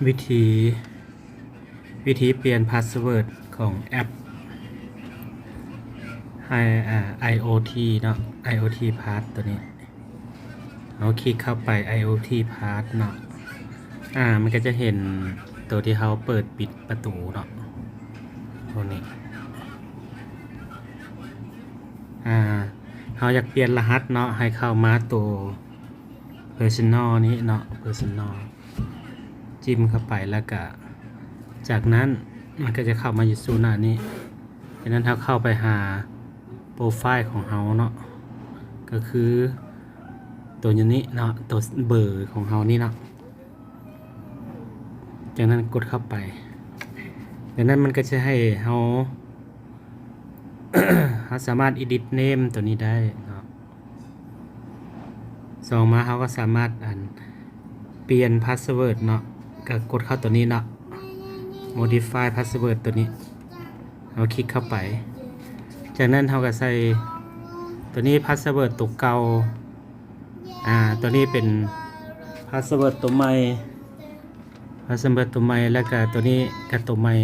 ວິທີ ວິທີປ່ຽນພາສເວີດຂອງແອັບ ໄອ ອາ ໄອໂອທີເນາະ ໄອໂອທີພາສໂຕນີ້. ເຮົາຄລິກເຂົ້າໄປ ໄອໂອທີພາສເນາະ ອາ ມັນກໍຈະເຫັນໂຕທີ່ເຮົາເປີດປິດປະຕູເນາະ ໂຕນີ້ ອາ ເຮົາຢາກປ່ຽນລະຫັດເນາະ ໃຫ້ເຂົ້າມາໂຕ ເພີເຊີນນໍນີ້ເນາະ ເພີເຊີນນໍ ຈິ້ມເຂົ້າໄປ ແລ້ວກະ ຈາກນັ້ນມັນກໍຈະເຂົ້າມາຢູ່ສູ່ໜ້ານີ້. ຈາກນັ້ນເຮົາເຂົ້າໄປຫາໂປຣໄຟລ໌ຂອງເຮົາເນາະ ກໍຄືໂຕຢູ່ນີ້ເນາະ ໂຕເບີຂອງເຮົານີ້ເນາະ. ຈາກນັ້ນກົດເຂົ້າໄປ ຈາກນັ້ນມັນກໍຈະໃຫ້ເຮົາ ເຮົາສາມາດ edit name ໂຕນີ້ໄດ້ເນາະ. ສອງມາເຮົາກໍສາມາດ ອັນ ປ່ຽນພາສເວີດເນາະ ກໍກົດເຂົ້າໂຕນີ້ເນາະ modify password ໂຕນີ້ ເຮົາຄລິກເຂົ້າໄປ. ຈາກນັ້ນເຮົາກໍໃສ່ໂຕນີ້ ພາສເວີດໂຕເກົ່າ ອາ ໂຕນີ້ເປັນພາສເວີດໂຕໃໝ່ ພາສເວີດໂຕໃໝ່ ແລ້ວກະໂຕນີ້ກະໂຕໃໝ່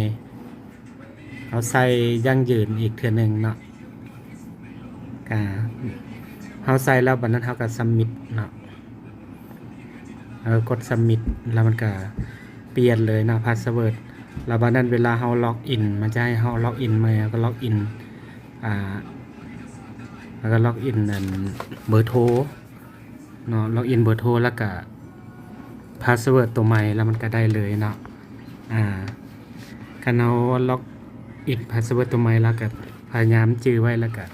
ເຮົາໃສ່ຢັ້ງຢືນອີກເທື່ອໜຶ່ງເນາະ. ກະເຮົາໃສ່ແລ້ວ ບາດນັ້ນເຮົາກະ submit ເນາະ ເຮົາກົດ submit ແລ້ວມັນກະປ່ຽນເລີຍເນາະ ພາສເວີດ. ແລ້ວບາດນັ້ນເວລາເຮົາ log in ມັນຈະໃຫ້ເຮົາ log in ໃໝ່ ເຮົາກໍ log in ອາ ແລ້ວກໍ log in ອັນ ເບີໂທ ເນາະ log in ເບີໂທ ແລ້ວກະພາສເວີດໂຕໃໝ່ ແລ້ວມັນກະໄດ້ເລີຍເນາະ. ອາ ຄັນເຮົາ log in ພາສເວີດໂຕໃໝ່ ແລ້ວກະພະຍາຍາມຈື່ໄວ້ ແລ້ວກະ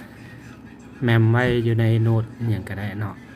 ແມມໄວ້ຢູ່ໃນໂນ້ດຫຍັງກະໄດ້ເນາະ.